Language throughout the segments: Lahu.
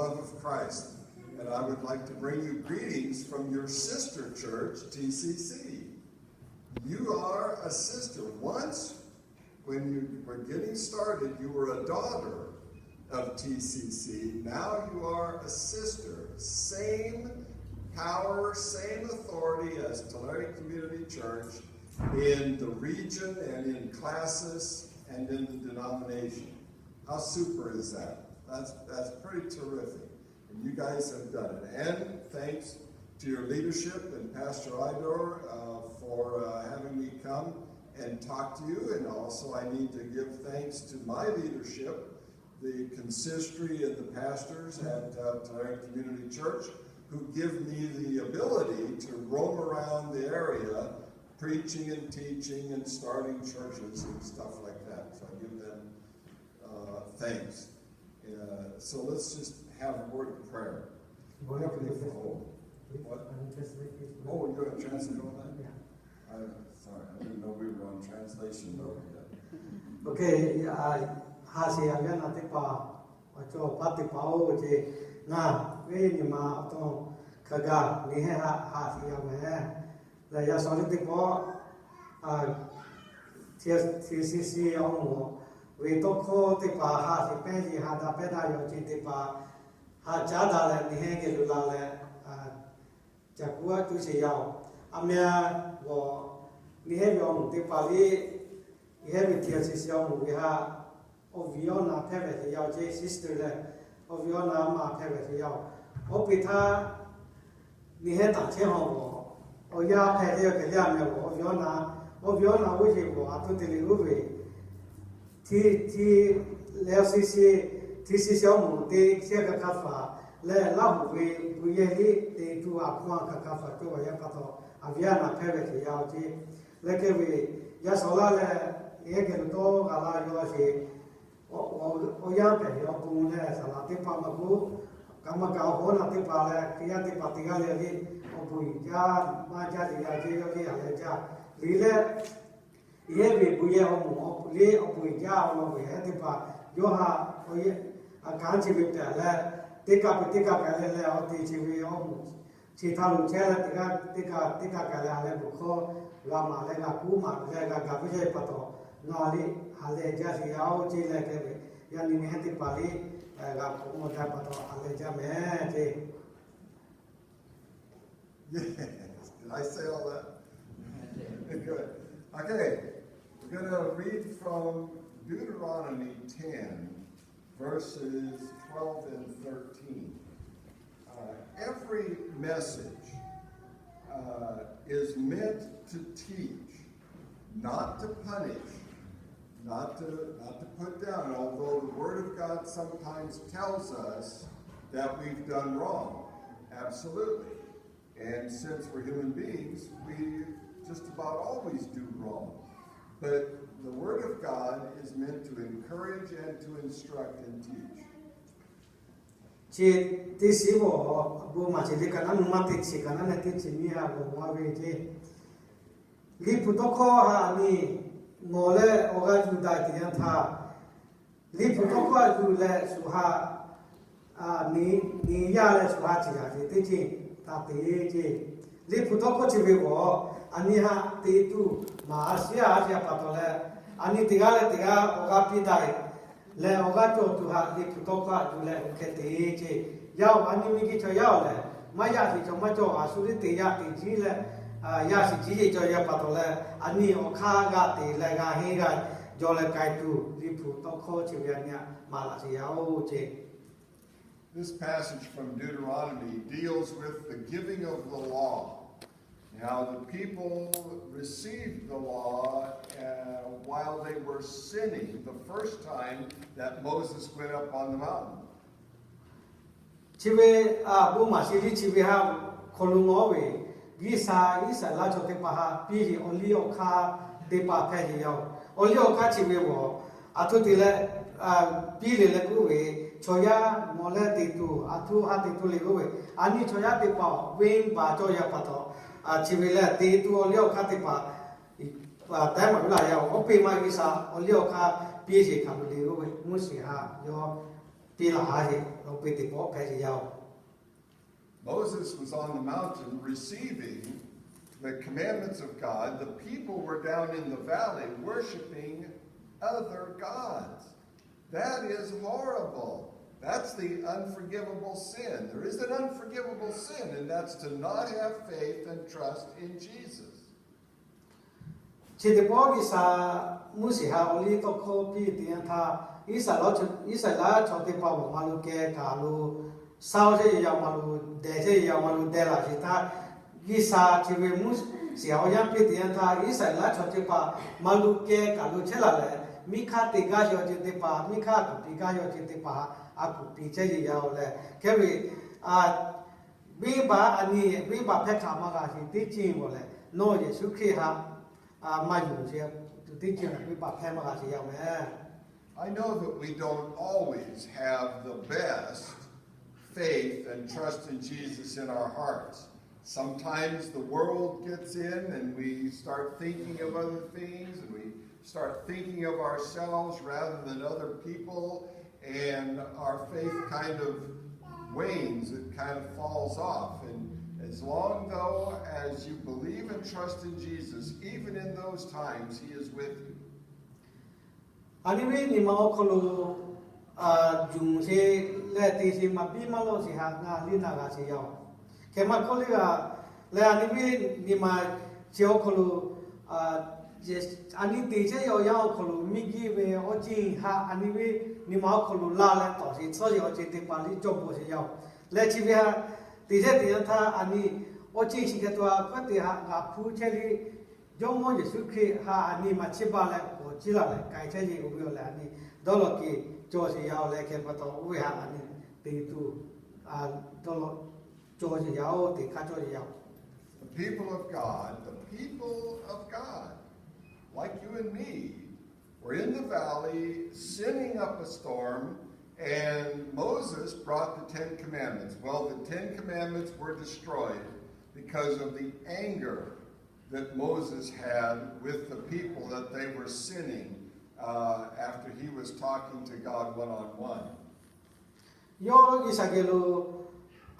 love of Christ. And I would like to bring you greetings from your sister church, T C C. You are a sister. Once, when you were getting started, you were a daughter of T C C. Now you are a sister. Same power, same authority as Tulare Community Church in the region and in classes and in the denomination. How super is that? That's, that's pretty terrific. And you guys have done it. And thanks to your leadership and Pastor Idor uh, for uh, having me come and talk to you. And also, I need to give thanks to my leadership, the consistory and the pastors at uh, Tulare Community Church, who give me the ability to roam around the area preaching and teaching and starting churches and stuff like that. So I give them uh, thanks. Uh, so let's just have a word of prayer. What? Oh, you're going to translate all that? I'm sorry, I didn't know we were on translation mode yet. Okay, ha shiˍ yaꞈ ve naˍ teˇ hpaˍ, awˬ cawˬ paˇ teˇ hpaˍ-oˬ ce, ngaˬ ve nyi ma awˬ to hk'a gaˬ miˬ hehˉ haꞈ ha shiˍ yaꞈ mehˍ. Lehˬ, yaꞈ shawˍ liˇ teˇ pawˆ, T C C awˬ moˍ ve tawˇ hkawˇ teˇ hpaˍ ha shiˍ pehˇ ve ha daꞈ pehˇ daꞈ yaꞈ ce teˇ hpaˍ, ha caˉ daꞈ leh miˬ hehˉ geh luˬ la leh, caˬ kuˉ aˉ tuˬ sheˍ yaˇ-oˬ, a meh g'awˬ, miˬ hehˉ ve awˬ moˍ teˇ hpaˍ liˇ, miˬ hehˉ ve T C C awˬ moˍ ve ha, awˬ viˉ awˬ na hpehˇ ve sheˍ yaˇ-oˬ ce, sister leh, awˬ viˉ awˬ na maˇ hpehˇ ve sheˍ yaˇ-oˬ, oˇ peˬ htaˇ, miˬ hehˉ taˍ chehˇ hawˬ g'awˬ, awˬ yanˇ hpehˇ ve yaˇ hk'e yaˇ meh g'awˬ, awˬ viˉ awˬ na, awˬ viˉ awˬ na g'uˇ sheˍ g'awˬ a htoꞈ te le g'uˇ ve, T C C, T C C awˬ moˍ te chehˇ hk'a hk'a faˍ leh Laˇ huˍ ve bu yehˇ liˇ te tuˬ a hkawˇ hk'a hk'a faˍ cawˇ ve yaˇ pa taw, a viˉ a na hpehˇ ve sheˍ yaˇ-oˬ ce. Leh kehˬ ve, yaꞈ shawˍ laˇ leh, yehˇ geh lo tawˇ g'a laˇ yaw sheˍ, awˬ yanˇ pehˬ ve awˬ pon leh saˍ laˍ teˇ hpaˍ maˇ k'oˆ, kaꞈ maˇ kaꞈ awˬ hawˉ naˬ teˇ hpaˍ leh hk'e yaˇ teˇ hpaˍ teˇ g'aˇ leh le, awˬ bon uiˍ jaˇ maˇ jaˇ ce yaˇ ce yawˇ le ha leh jaˇ le leh, yehˇ ve bon yehˇ awˬ moˍ awˬ pon le awˬ bon uiˍ jaˇ awˬ lawn ve hehˉ teˇ hpaˍ, yawˇ ha, a kanˉ chi ve pehˬ leh, teˇ kaˆ peuˬ teˇ kaˆ kaꞈ leh leh awˬ te chi ve awˬ moˍ chi htaꞈ lo chehˇ leh teˇ g'aˇ teˇ kaˆ teˇ kaˆ kaꞈ leh ha leh bon hkawˇ g'a maˍ leh g'a kuˉ maˍ leh g'a gaˬ ve yaˇ pa taw, ngaˬ le ha leh jaˇ sheˍ yaˇ-oˬ ce leh kehˬ ve, yaˇ nyi miˬ hehˉ teˇ hpaˍ le g'a k'awꞈ mawˬ jaˇ pa taw ha leh jaˇ mehˍ ce. Yes. Did I say all that? Good. Okay. We're going to read from Deuteronomy ten, verses twelve and thirteen. Uh, every message uh, is meant to teach, not to punish, not to, not to put down, although the Word of God sometimes tells us that we've done wrong. Absolutely. And since we're human beings, we just about always do wrong. But the Word of God is meant to encourage and to instruct and teach. Chi teˇ shiˉ g'awˬ bon maˍ shiˍ le kaꞈ naˉ nu maˇ teˇ chi kaꞈ naˉ leh teˇ chi miˇ ha g'awˬ maˇ ve ce. Liꞈ hpu tawˇ hkawˇ ha ni mawˬ leh awˬ g'aˇ yuˬ daꞈ teˇ yanˇ htaˇ, Liꞈ hpu tawˇ hkawˇ yuˬ leh shu ha, ni yaˇ leh shu ha ciˍ yaˍ ce teˇ ce, taˍ te ce. Liꞈ hpu tawˇ hkawˇ chi ve g'awˬ, a nyi ha te tuˬ maˍ a shiˉ a shiˉ a pa taw leh, a nyi teˇ g'aˇ leh teˇ g'aˇ awˬ g'aˇ piˇ daꞈ leh awˬ g'aˇ cawˬ tuˬ ha Liꞈ hpu tawˇ hkawˇ yuˬ leh oˇ hk'e te ce. Yaˇ-oˬ, a nyi miˬ guiˬ chaw yaˇ-oˬ lehˬ, maˇ yaˇ sheˍ chaw maˇ cawˬ, a shu teˇ te yaˇ te jiˇ leh, yaˇ shiˍ jiˇ yeˬ cawˬ yaˇ pa taw leh, a nyi awˬ hk'aˇ g'a te leh g'a henˇ g'a jaw leh k'ai tuˬ Liꞈ hpu tawˇ hkawˇ chi ve a nyi maˍ laꞈ sheˍ yaˇ-oˬ ce. This passage from Deuteronomy deals with the giving of the law. Now, the people received the law uh, while they were sinning the first time that Moses went up on the mountain. Chi ve a bon maˍ shiˍ liˇ chi ve ha hk'aw lo ngawˬ ve, G'uiˬsha Iˉsaˍreˍlaˆ chaw teˇ hpaˍ ha piˇ sheˍ awˬ liˇ awˬ hk'aˇ teˇ hpaˍ hpehꞈ sheˍ yaˇ-oˬ. Awˬ liˇ awˬ hk'aˇ chi ve g'awˬ, a htoꞈ te leh piˇ le leh k'oˆ ve, chaw yaˇ mawˬ leh te tuˬ a htoꞈ ha te tuˬ le k'oˆ ve, a nyi chaw yaˇ teˇ hpaˍ venˇbaˆ cawˇ yaˇ pa taw, chi ve leh te tuˬ awˬ liˇ awˬ hk'aˇ teˇ hpaˍ tehˉ maˍ ve laˇ yaˇ-oˬ. Oˇ peˇ maˇ G'uiˬsha awˬ liˇ awˬ hk'aˇ piˇ sheˍ hk'aˬ lo le k'oˆ ve, Moˉseˍ ha yawˇ piˇ laˬ ha sheˍ, awˬ piˇ teˇ pawˆ hpehꞈ sheˍ yaˇ-oˬ. Moses was on the mountain receiving the commandments of God. The people were down in the valley worshiping other gods. That is horrible. That's the unforgivable sin. There is an unforgivable sin, and that's to not have faith and trust in Jesus. Chi teˇ pawˆ G'uiˬsha Moˉseˍ htaꞈ awˬ liˇ tawˇ hkawˇ piˇ teˇ yanˇ htaˇ, Iˉsaˍreˍlaˆ chaw teˇ hpaˍ maˇ maˇ lu keh kaꞈ lo, shaˉ oˇ chehˇ ve yaˇ maˇ lu deh chehˇ ve yaˇ maˇ lu deh laˬ sheˍ htaˇ, G'uiˬsha chi ve Moˉseˍ htaꞈ awˬ yanˇ piˇ teˇ yanˇ htaˇ, Iˉsaˍreˍlaˆ chaw teˇ hpaˍ maˇ lu keh kaꞈ lo chehˇ laˬ leh, miˇ hk'aˇ te gaˇ yaw ceuˬ teˇ hpaˍ, miˇ hk'aˇ kuˬ piˇ gaˇ yaw ceuˬ teˇ hpaˍ, a kuˬ piˇ chehˇ ve yaˇ-oˬ leh, hk'e ve a venˇbaˆ a nyi, venˇbaˆ hpehˇ htaꞈ maˇ g'a sheˍ teˇ ceuˬ g'awˬ leh, nawˬ Yeˍsuˆ Hkriꞈ htaꞈ maˇ yonˍ sheˍ tuˬ teˇ ceuˬ venˇbaˆ hpehˇ maˇ g'a sheˍ yaˇ-oˬ meh. I know that we don't always have the best faith and trust in Jesus in our hearts. Sometimes the world gets in and we start thinking of other things and we start thinking of ourselves rather than other people, and our faith kind of wanes, it kind of falls off. And as long, though, as you believe and trust in Jesus, even in those times, He is with you. A nyi ve nyi ma awˬ hk'aw lo jeuˬ sheˍ leh te sheˍ maˇ biˇ maˇ lawˆ sheˍ htaꞈ ngaˬ liˇ na g'a sheˍ yaˇ-oˬ. Hk'e maˇ hkawˇ liˇ g'a leh, a nyi ve nyi ma chi awˬ hk'aw lo a nyi te chehˇ ve awˬ yanˇ awˬ hk'aw lo miˇ giˇ ve awˬ ceuˬ htaꞈ a nyi ve nyi ma awˬ hk'aw lo laˇ leh tawˍ sheˍ tsuhˇ sheˍ awˬ ceuˬ teˇ hpaˍ liˇ cawˇ bvuhꞈ sheˍ yaˇ-oˬ. Leh chi ve htaꞈ te chehˇ teˇ yanˇ htaˇ a nyi awˬ ceuˬ chi hk'e to a hkawˇ te htaꞈ g'a hpuˇ chehˇ le. Jawˇmawˇ Yeˍsuˆ Hkriꞈ htaꞈ a nyi maˇ chiˇ baˬ leh k'awꞈ ciˇ laˬ leh k'ai chehˇ ve oˇ ve awˬ leh a nyi dawˇ law keh cawˬ sheˍ yaˇ-oˬ leh, hk'e pa taw oˇ ve htaꞈ a nyi te tuˬ dawˇ law cawˬ sheˍ yaˇ-oˬ, te hk'aˇ cawˬ sheˍ yaˇ-oˬ. The people of God, the people of God, like you and me, were in the valley sending up a storm, and Moses brought the Ten Commandments. Well, the Ten Commandments were destroyed because of the anger that Moses had with the people that they were sinning uh, after he was talking to God one on one. Yawˇ G'uiˬsha geh lo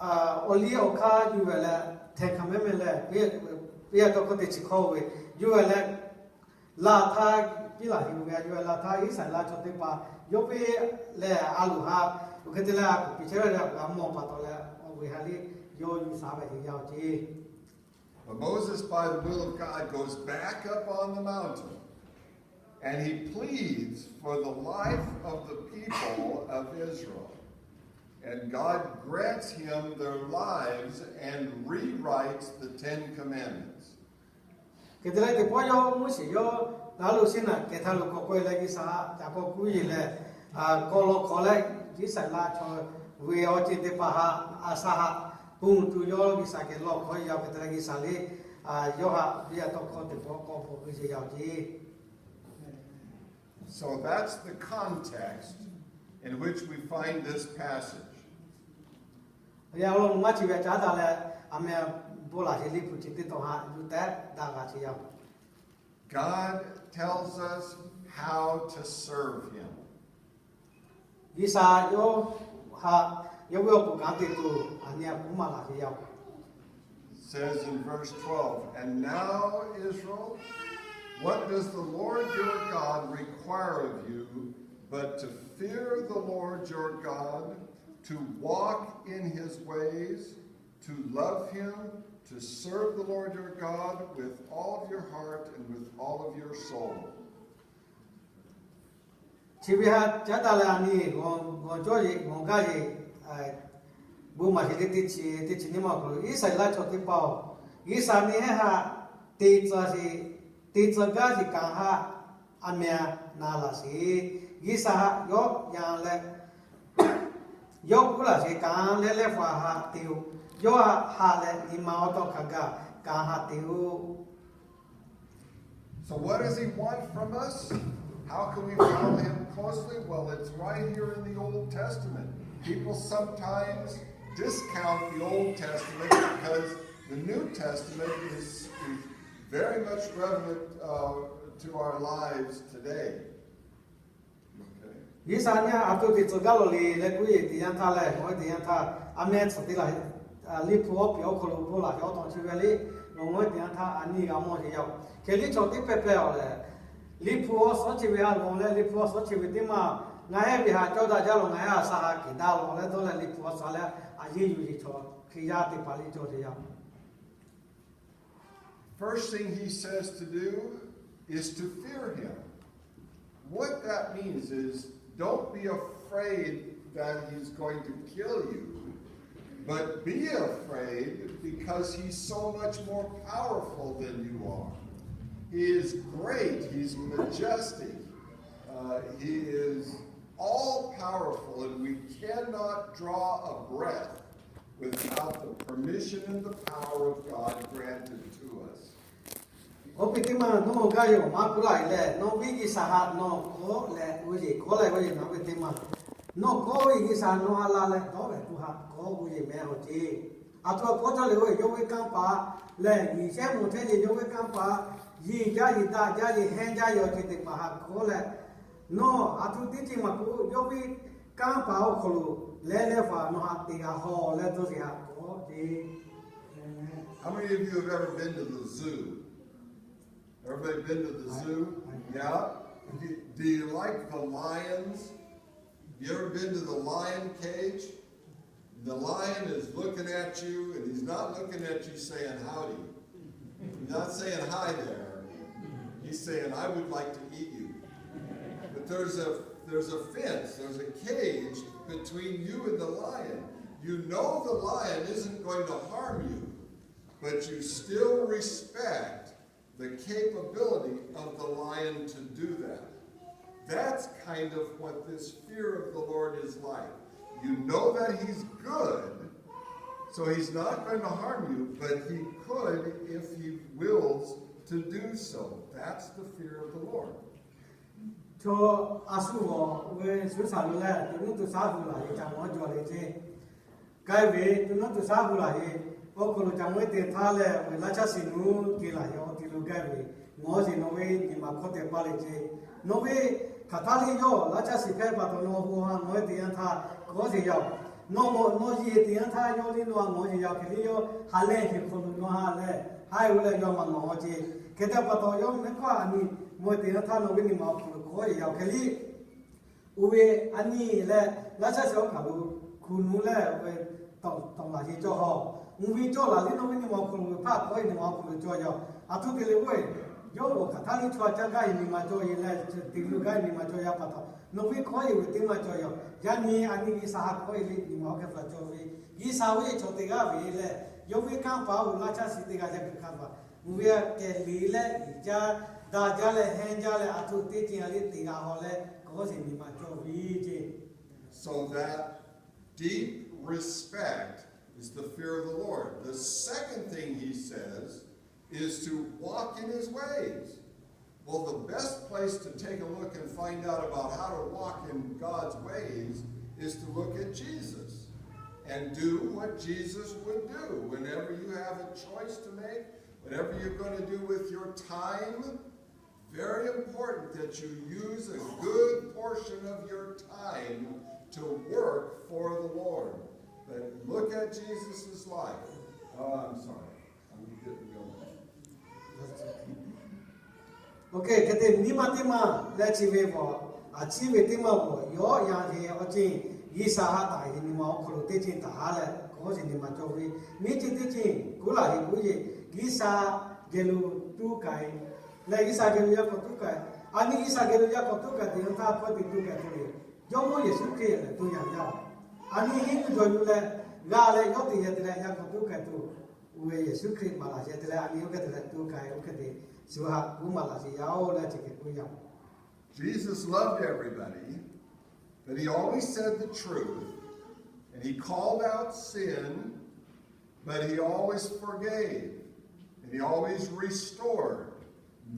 awˬ liˇ awˬ hk'aˇ yuˬ ve leh, hte hkaˍ mehˉ mehˉ leh, piˇ a tawˇ hkawˇ teˇ chi hkawˇ ve, yuˬ ve leh, laˬ htaˇ piˇ laˬ heˍ ve a yuˬ ve laˬ htaˇ Iˉsaˍreˍlaˆ chaw teˇ hpaˍ yawˇ ve lehˬ a loˍ htaꞈ oˇ hk'e te leh a kuˬ piˇ chehˇ ve leh g'a mawˬ pa taw leh, oˇ ve htaꞈ le yawˇ yuˬ shaˍ ve teˇ yanˇ awˬ ceˇ. But Moses, by the will of God, goes back up on the mountain and he pleads for the life of the people of Israel. And God grants him their lives and rewrites the Ten Commandments. Hk'e te leh teˇ pawˆ yawˇ Moˉseˍ yawˇ laˇ lo shiˉ naꞈ kehˬ htaˇ lo k'awꞈ k'oˆ e leh G'uiˬsha htaꞈ k'awꞈ kuˇ yeˬ leh, k'awꞈ law hk'awꞈ leh Iˉsaˍreˍlaˆ chaw ve awˬ ceuˬ teˇ hpaˍ htaꞈ a shaꞈ htaꞈ ponˬ tuˬ yawˇ G'uiˬsha geh law hk'awꞈ yaˇ hk'e te leh G'uiˬsha le, yawˇ htaꞈ biˇ a tawˇ hkawˇ teˇ pawˆ k'awꞈ bvuhꞈ ve ce yaˇ oˬ ceˇ. So that's the context in which we find this passage. Yaꞈ nyi awˬ lawn maˇ chi ve caˉ daꞈ leh, a meh bon laˬ sheˍ liˇ hpu chi teˇ tawn htaꞈ yuˬ tehꞈ daꞈ g'a ce yaˇ oˬ. God tells us how to serve Him. G'uiˬsha yawˇ htaꞈ yawˇ ve awˬ pon kanˉ te tuˬ a nyi a k'oˆ maˇ laˬ ce yaˇ oˬ. Says in verse twelve, And now, Israel, what does the Lord your God require of you but to fear the Lord your God, to walk in His ways, to love Him, to serve the Lord your God with all of your heart and with all of your soul. Chi ve htaꞈ caˉ daꞈ leh a nyi g'awˬ cawˇ yeˬ g'awˬ gaˇ yeˬ bon maˍ sheˍ le teˇ chi teˇ chi nyi ma awˬ hk'aw lo Iˉsaˍreˍlaˆ chaw teˇ hpaˍ-oˬ, G'uiˬsha nyi heˆ htaꞈ te tcuh sheˍ, te tcuh gaˇ sheˍ kanˉ htaꞈ a meh na laˬ sheˍ. G'uiˬsha htaꞈ yawˇ yan leh, yawˇ kuˉ laˬ sheˍ kanˉ leh leh hpaˍ htaꞈ te-oˬ. Yawˇ htaꞈ haꞈ leh nyi ma awˬ tawˇ hk'a gaˬ kanˉ htaꞈ te-oˬ. So what does he want from us? How can we follow him closely? Well, it's right here in the Old Testament. People sometimes discount the Old Testament because the New Testament is, is very much relevant uh, to our lives today. Okay. G'uiˬsha nyi a to teꞈ tcuh gaˇ lawˬ le leh, kuˇ yeˬ teˇ yanˇ htaˇ leh ngaˬ hui teˇ yanˇ htaˇ a meh tcuhˍ te laˬ, Liꞈ hpu awˉ peꞈ awˬ hk'aw lo bon laˬ ve awˬ tawꞈ chi ve le, nawˬ ngaˬ hui teˇ yanˇ htaˇ a nyi g'a mawˬ ve yoˬ. Hk'e liˇ chaw teˇ hpehˇ hpehˇ awˬ lehˬ, Liꞈ hpu awˬ suhˉ chi ve a lawˬ leh, Liꞈ hpu awˬ suhˉ chi ve teˇ maˇ ngaˬ heh ve haꞈ cawˇ daꞈ jaˇ lawˬ, ngaˬ heh a shaꞈ ha kiˬ daꞈ lawˬ leh dawˇ leh Liꞈ hpu awˬ suhˉ leh a yeˇ yuˬ yeˬ chaw Hkriꞈ yaˇ teˇ hpaˍ liˇ cawˇ ve yoˬ. First thing he says to do is to fear him. What that means is, don't be afraid that he's going to kill you, but be afraid because he's so much more powerful than you are. He is great, he's majestic, uh, he is all powerful, and we cannot draw a breath without the permission and the power of God granted to us. Oˇ ve teˇ maˇ nawˬ hui gaˇ ve awˬ maˇ kuˇ laˇ e leh, nawˬ ve G'uiˬsha htaꞈ nawˬ kawˆ leh, oˇ yeˬ kawˆ leh oˇ yeˬ nawˬ ve teˇ maˇ, nawˬ kawˆ ve G'uiˬsha nawˬ ha la leh dawˇ ve tuˬ htaꞈ kawˆ oˇ yeˬ meh awˬ ceˇ. A htoꞈ ma kawˆ cawˇ le, oˇ ve yawˇ ve kanˇ paˍ lehˬ, G'uiˬsha mawˬ chehˇ ve yawˇ ve kanˇ paˍ, yeˬ jaˇ yeˬ daꞈ jaˇ yeˬ hehnˇ jaˇ ve awˬ ceuˬ teˇ hpaˍ htaꞈ kawˆ leh, nawˬ a htoꞈ teˇ ceuˬ maˇ k'oˆ, yawˇ ve kanˇ paˍ awˬ hk'aw lo leh leh faˍ nawˬ htaꞈ te g'a haw leh dawˇ ve htaꞈ kawˆ ceˇ. How many of you have ever been to the zoo? Everybody been to the zoo? Yeah? Do, do you like the lions? You ever been to the lion cage? The lion is looking at you, and he's not looking at you saying howdy. He's not saying hi there. He's saying, I would like to eat you. But there's a, there's a fence, there's a cage between you and the lion. You know the lion isn't going to harm you, but you still respect the capability of the lion to do that. That's kind of what this fear of the Lord is like. You know that he's good, so he's not going to harm you, but he could if he wills to do so. That's the fear of the Lord. Chaw a shu g'awˬ ve shu shaˍ lo leh, tuꞈ nuˇ tuꞈ shaˉ hui laˬ ve ca mawˬ jaw le ceˇ. K'ai ve tuꞈ nuˇ tuꞈ shaˉ hui laˬ ve, awˬ hk'aw lo ca mawˬ ve teˇ htaˇ leh, ve laˇ chaˇ shiˍ nuˇ te laˬ ve awˬ ti lo gaˇ ve, ngaˬ hui sheˍ nawˬ ve nyi ma hkawˇ teh paˇ le ceˇ. Nawˬ ve hk'aˬ htaˇ liˇ yawˇ laˇ chaˇ shiˍ hpehˇ pa taw nawˬ hui ha ngaˬ hui teˇ yanˇ htaˇ kawˆ sheˍ yaˇ-oˬ. Nawˬ mawˬ nawˬ yeˬ teˇ yanˇ htaˇ yawˇ liˇ nawˬ ha ngaˬ hui sheˍ yaˇ-oˬ. Hk'e liˇ yawˇ ha lehˬ sheˍ hk'aw lo nawˬ ha leh, haiˬ hui leh yawˇ maˇ nawˬ ha ceˇ. Hk'e te pa taw yawˇ mehˉ hkawˇ a nyi mawˬ teˇ yanˇ htaˇ nawˬ ve nyi ma awˬ hk'aw lo kawˆ sheˍ yaˇ-oˬ. Hk'e liˇ oˇ ve a nyi leh laˇ chaˇ shiˍ awˬ hk'aw lo hku nuˇ leh ve tawˍ tawˍ laˬ sheˍ cawˇ haw. Mvuhˇ ve cawˇ laˬ liˇ nawˬ ve nyi ma awˬ hk'aw lo ve hpaˇ kawˆ ve nyi ma awˬ hk'aw lo cawˇ yaˇ-oˬ. A htoꞈ te leh oˇ ve, yawˇ awˬ hk'aˬ htaˇ liˇ chaw a caˇ gaˇ ve nyi ma cawˇ ve leh, teˇ g'uˇ gaˇ ve nyi ma cawˇ yaˇ pa taw, nawˬ ve kawˆ sheˍ ve teˇ maˇ cawˇ yaˇ-oˬ. Yaꞈ nyi a nyi G'uiˬsha ha kawˆ sheˍ le nyi ma awˬ hk'aw lo cawˇ ve, G'uiˬsha ve chaw teˇ g'aˇ ve leh, yawˇ ve kanˇ paˍ oˇ laˇ chaˇ shiˍ teˇ g'aˇ yaˇ hk'aˇ hk'a pa, mvuhˇ ve a kehˬ le leh iˍ jaˇ daꞈ jaˇ leh hehnˇ jaˇ leh a htoꞈ teˇ ceuˬ a liˇ te g'a haw leh kawˆ sheˍ nyi ma cawˇ ve ceˇ. So that deep respect is the fear of the Lord. The second thing he says is to walk in his ways. Well, the best place to take a look and find out about how to walk in God's ways is to look at Jesus and do what Jesus would do. Whenever you have a choice to make, whatever you're going to do with your time, very important that you use a good portion of your time to work for the Lord. But look at Jesus' life. Oh, I'm sorry. Oˇ hk'e te nyi ma teˇ maˇ leh chi ve bawˬ, a ciˉ ve teˇ maˇ bawˬ yawˇ yaꞈ ve awˬ ceuˬ, G'uiˬsha ha taˍ ve nyi ma awˬ hk'aw lo teˇ ceuˬ taˍ ha leh kawˆ sheˍ nyi ma cawˇ ve, nyiˇ ceuˬ teˇ ceuˬ kuˉ laˬ ve k'oˆ ve, G'uiˬsha geh lo tuˉ k'ai leh G'uiˬsha geh lo yaˇ hk'awꞈ tuˉ k'ai. A nyi G'uiˬsha geh lo yaˇ hk'awꞈ tuˉ k'ai teˇ yanˇ htaˇ hkawˇ te tuˉ k'ai tuˬ ve, Jawˇmawˇ Yeˍsuˆ Hkriꞈ lehˬ tuˬ yanˇ yaˇ-oˬ. A nyi henˇ yuˬ jawˬ yuˬ leh g'a leh yawˇ teꞈ yehˬ te leh yaˇ hk'awꞈ tuˉ k'ai tuˬ, oˇ ve Yeˍsuˆ Hkriꞈ maˍ laˬ sheˍ te leh a nyi oˇ hk'e te leh tuˉ k'ai oˇ hk'e te, shu ha kuˉ maˍ laˬ sheˍ yaˇ-oˬ leh chi hk'e k'oˆ yaˇ-oˬ. Jesus loved everybody, but he always said the truth, and he called out sin, but he always forgave, and he always restored.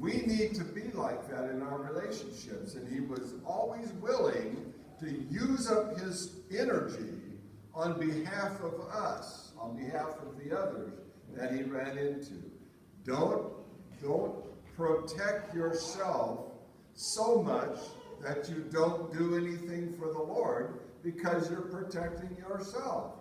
We need to be like that in our relationships. And he was always willing to use up his energy on behalf of us, on behalf of the others that he ran into. Don't, don't protect yourself so much that you don't do anything for the Lord because you're protecting yourself.